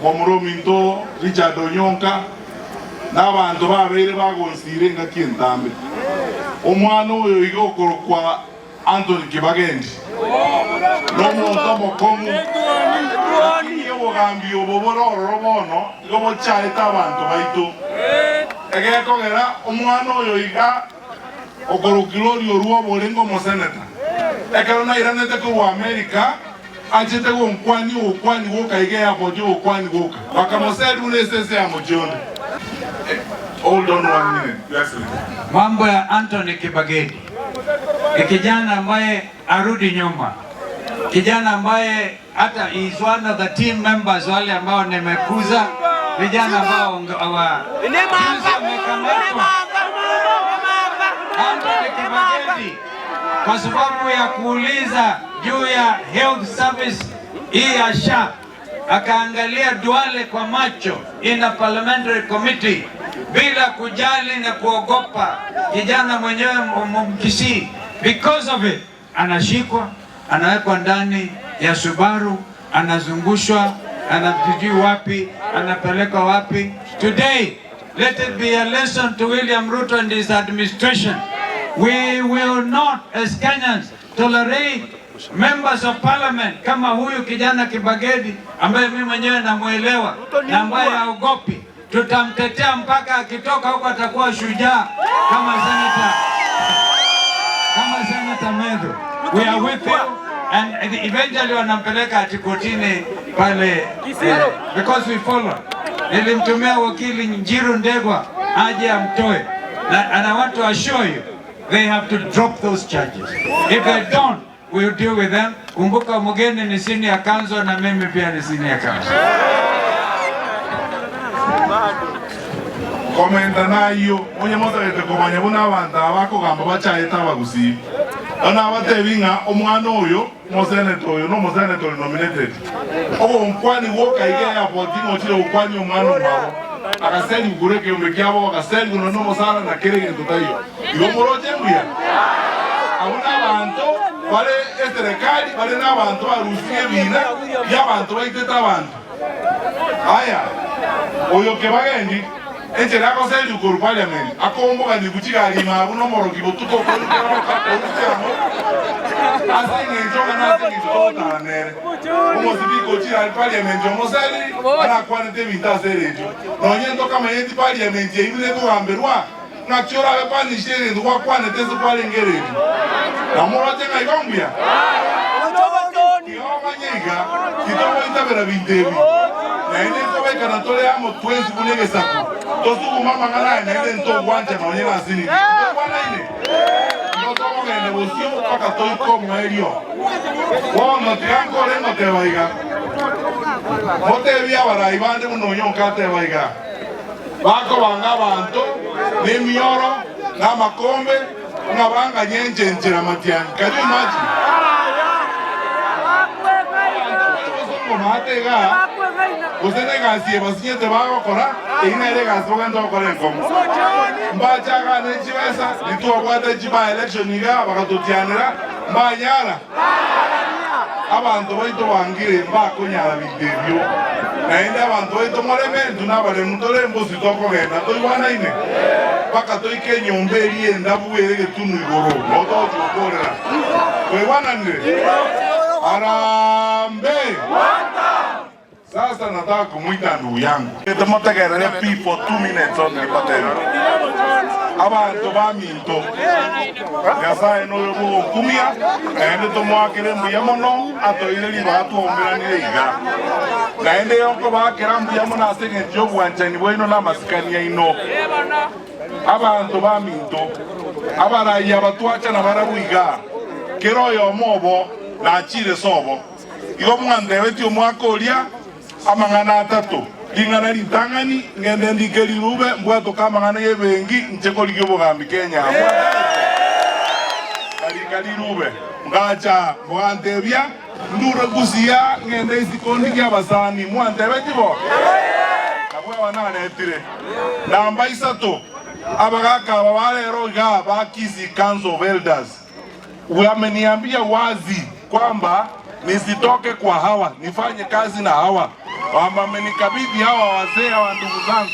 Momura ominto Richard Onyonka na abanto babeire bagonsiire engaki entambe. Omwana oyo iga okorokwa Anthony Kibagendi nomonto omokong'u, lakini obogambi obo bore ororo bono igo bochaete abanto baito. Egekogera omwana oyo iga okorokire oria orwo orenge omoseneta. Ekero nairanete korwa America Achete gonkwania ogokwani gwoka iga eapote ogokwani gwoka. Bakamoseria buna esese ya mochie onde. Hold on one minute, Your Excellency. Mambo ya Anthony Kibageni ni kijana ambaye arudi nyuma, kijana ambaye hata he is one of the team members wale ambao nimekuza, vijana ambao wa juzi amekamatwa Anthony Kibageni kwa sababu ya kuuliza juu ya health service hii ya SHA, akaangalia Duale kwa macho in a parliamentary committee bila kujali na kuogopa kijana mwenyewe Mkisii. Because of it anashikwa, anawekwa ndani ya Subaru, anazungushwa, anasijui wapi, anapelekwa wapi. Today let it be a lesson to William Ruto and his administration. We will not as Kenyans tolerate members of parliament kama huyu kijana Kibageni ambaye mimi mwenyewe namwelewa na ambaye haogopi. Tutamtetea mpaka akitoka huko atakuwa shujaa kama senator, kama senator Methu. We are with you and eventually wanampeleka ati kotini pale eh, because we follow. Nilimtumia wakili Njiru Ndegwa aje amtoe na, and I want to assure you they have to drop those charges. If they don't, we'll deal with them. Kumbuka mgeni ni senior counsel na mimi pia ni senior counsel. Komenta nayio, onye motagete komanya buna abanto aba bakogamba bachaete abagusii. Bono nabatebi ng'a omwana oyo, omoseneta oyo nomoseneta ore nominated. Ogonkwani gwoka iga eairport ng'a ochire gokwania omwana omwabo, agaserigwa korwa ekeombe kiabo, agaserigwa nonya nomosara na kera egento taiyo. Igo moroche mbuya? Abwo nabanto bare eserekari bare nabanto barusirie ebiina bi'abanto baitete abanto. Aya, oyo kebagendi, enchera agoserigwa korwa parliament, akomboganigwa chigari ime abwo nomorogi botuko okorusia amo, ase engencho ng'a nase engencho togotara nere. Omosibika ochire aria parliament omoseriri, arakwanete ebinto ase erendio. Nonye ntokamanyeti parliament eyio buna ekogamberwa, Ng'aki orabe punished egento gwakwanete ase kwarenge eredio? Na moroche ng'a igo mbuya? Tiga omanye iga, titogoitabera binto ebi, naende nkobekana tore amo twensi buna egesaku, tosugume amang'ana aya naende ntogwancha nonye nase nini. Ntoigwanaine? Igo tokogenda bosio mpaka toike omoerio. Bono tiga nkore ngoteba iga, Motebie abarai bande buna oyonka ateba iga. Bakobanga abanto nemioro na amakombe ng'a banganye inche enchera matiang'i. Can you imagine? Abanto bare bosongo maate igaa, gose negasi eye basinyete bagokora, eyio nere egasi bagwenerete gokora enkong'u. Mbachagane chibesa, nitwabwate chi by election igaa bagatotianera, mbanyara. Abanto baito bangire mbakonyara binto ebio, naende abanto baito moreme, intwe nabaremu tore mbosi tokogenda toigwanaine, mpaka toike enyomba eria endabu ere egetunu igoro, nao togochia gokoorera. Twaigwananire? Harambee! Sasa nataka komoita ndugu yangu. Motegerere pi for two minutes only mbatebi. Abanto baminto, Nyasae noyo bw'ogokumia, naende tomoakere mbuya mono atoire ribaga twaumeranire iga. Naende nkobaakera mbuya mono ase engencho y'obwanchani bwaino na amasikani aino. Abanto baminto, abarai aba twacha nabarabwo igaa, kera oyomo obo nachire sobo. Igo mwantebetie omwaka oria amang'ana atato, ring'ana ritang'ani, ngende ndike rirube, mbwatoke amang'ana y'ebenki, inche korigia obogambi Kenya amo. Nkarika rirube, ngacha mogantebia, ndure Busia ngende isiko ndigie abasani. Mwantebetie bo? Nabwo aba naretire. Namba isato, abagaka aba ba rero igaa ba Kisii Council of Elders, Wameniambia wazi kwamba nisitoke kwa hawa, nifanye kazi na hawa. Wamenikabidhi hawa wazee hawa ndugu zangu,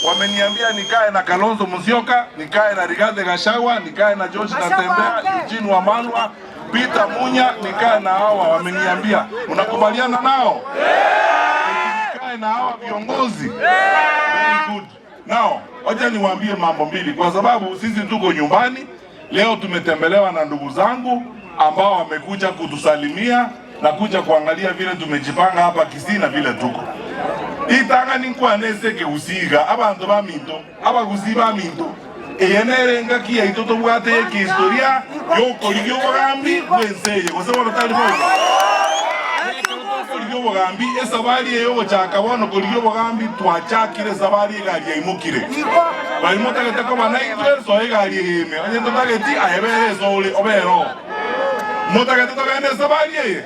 wameniambia nikae na Kalonzo Musyoka, nikae na Rigathi Gachagua, nikae na George Natembeya, Eugene Wamalwa, Peter Munya, nikae na hawa. Wameniambia, unakubaliana nao? Nikae na hawa viongozi. Very good. Now, wacha niwaambie mambo mbili, kwa sababu sisi tuko nyumbani leo. Tumetembelewa na ndugu zangu ambao wamekuja kutusalimia na kuja kuangalia vile tumejipanga hapa Kisii na vile tuko itang'ani nkwanese kegusiga abanto baminto abagusii baminto eye nere engaki yaito tobwate ekihistoria yokorigia obogambi bwense eye gose bono tari boigo. Korigia obogambi esabari eye ogochaka bono korigia obogambi twachakire esabari egari yaimokire bari motagete koba naintwe soa egari eye ime onye totageti aye bera ase ore obere oo motagete togende esabari eye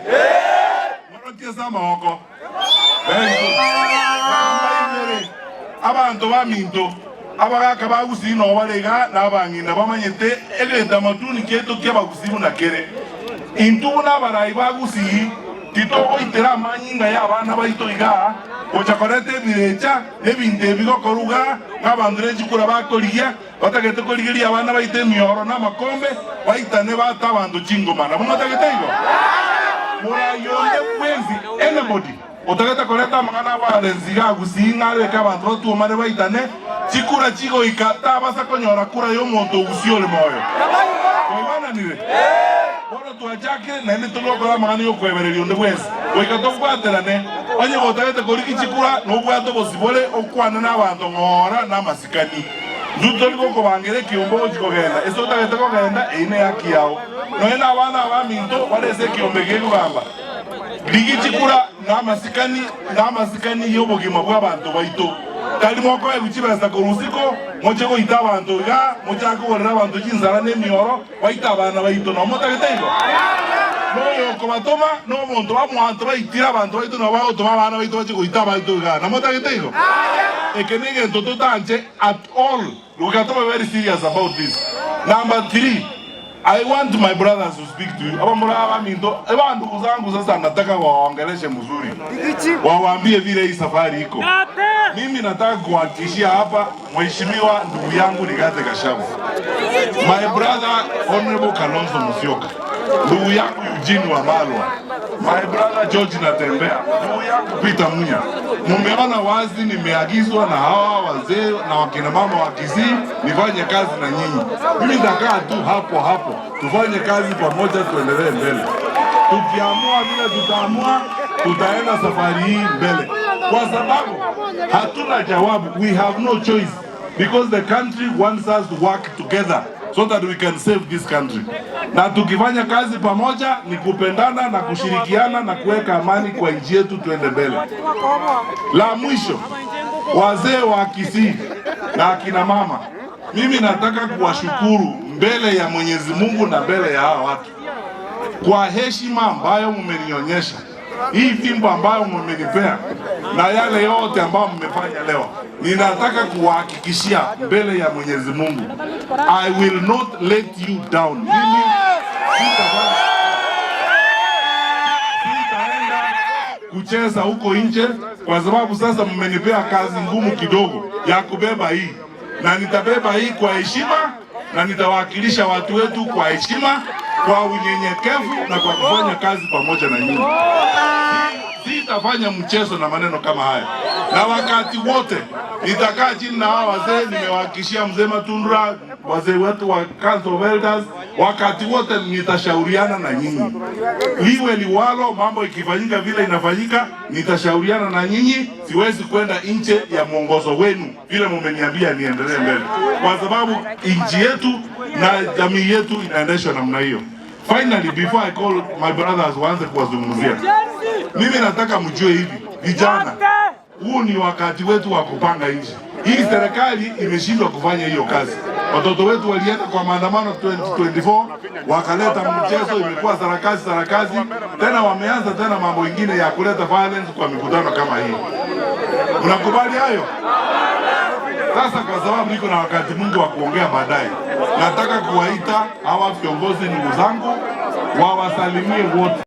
morokie ase amagoko. Very good. Namba ibere, abanto baminto abagaka ba Gusii noo bare iga na abang'ina bamanyete egetamaduni kiaito ki'Abagusii buna kere. Intwe buna abarai ba Gusii titogoitera amanyinga y'abana baito igaa gocha koreta ebirecha na ebinto ebi gokorwa igaa ng'a abanto ne chikura bakorigia batagete korigeria abana baito emioro na amakombe baitane bate abanto chingoma. Nabo motagete igo? Morai onde bwensi, anybody, otagete koreta amang'ana a violence iga Gusii ng'a areke abanto batuomane baitane, chikura chigoika tabasa konyora kura y'omonto o Gusii ore moyo. Twaigwananire? Bono twachakire naende togokora amang'ana y'okoebereria onde bwensi. Goika tobwaterane. Onye gotagete korigia chikura, nobwate obosibore okwane nabanto ng'ora na amasikani. Intwe tori gokobangera ekiombe ogochia kogenda. Ase otagete kogenda, eyio nehaki yao. Nonya nabana abaminto bare ase ekiombe gekogamba, rigia chikura namasikani, namasikani y'obogima bw'abanto baito. Tari mokoegwa chibesa korwa isiko, moche goita abanto igaa, mochake kogorera abanto chinsara na emioro, baite abana baito. Nabo motagete igo? Noyokobatoma nomonto bamwanto baitire abanto baito nabo bagotoma abana baito bache goita abaito igaa. Nabo motagete igo? Eke negento totanche at all. Goika tobe very serious about this. Number three, I want my brothers to speak to you. Abamura abaminto, eba ndugu zangu sasa nataka wawaongeleshe mzuri. Wawaambie vile hii safari iko. Mimi nataka kuhakikishia hapa Mheshimiwa ndugu yangu Rigathi Gachagua, my brother Honorable Kalonzo Musyoka, ndugu yangu Eugene Wamalwa, my brother George Natembeya, ndugu yangu Peter Munya. Mumeona wazi nimeagizwa na hawa wazee na wakina mama wa Kisii nifanye kazi na nyinyi. Mimi nitakaa tu hapo hapo, tufanye kazi pamoja, tuendelee mbele. Tukiamua vile tutaamua, tutaenda safari hii mbele, kwa sababu hatuna jawabu. We have no choice because the country wants us to work together so that we can save this country. Na tukifanya kazi pamoja ni kupendana na kushirikiana na kuweka amani kwa nchi yetu, tuende mbele. La mwisho, wazee wa Kisii na akina mama, mimi nataka kuwashukuru mbele ya Mwenyezi Mungu na mbele ya hawa watu kwa heshima ambayo mmenionyesha, hii fimbo ambayo mmenipea na yale yote ambayo mmefanya leo, ninataka kuwahakikishia mbele ya Mwenyezi Mungu, I will not let you down. Mimi sitaenda kucheza huko nje, kwa sababu sasa mmenipea kazi ngumu kidogo ya kubeba hii, na nitabeba hii kwa heshima na nitawakilisha watu wetu kwa heshima, kwa unyenyekevu na kwa kufanya kazi pamoja na nyinyi. Sitafanya mchezo na maneno kama haya, na wakati wote nitakaa chini na hawa wazee. Nimewahakikishia mzee Matundura, wazee wetu wa Council of Elders, wakati wote nitashauriana na nyinyi, liwe liwalo, mambo ikifanyika vile inafanyika, nitashauriana na nyinyi. Siwezi kwenda nje ya mwongozo wenu vile mumeniambia niendelee mbele, kwa sababu nchi yetu na jamii yetu inaendeshwa namna hiyo. Finally, before I call my brothers waanze kuwazungumzia, mimi nataka mjue hivi vijana, huu ni wakati wetu wa kupanga nchi. Hii serikali imeshindwa kufanya hiyo kazi. Watoto wetu walienda kwa maandamano 2024 wakaleta mchezo, imekuwa sarakasi sarakasi, tena wameanza tena mambo ingine ya kuleta violence kwa mikutano kama hii. Mnakubali hayo? Sasa kwa sababu niko na wakati mwingi wa kuongea baadaye, nataka kuwaita hawa viongozi ndugu zangu wawasalimie wote.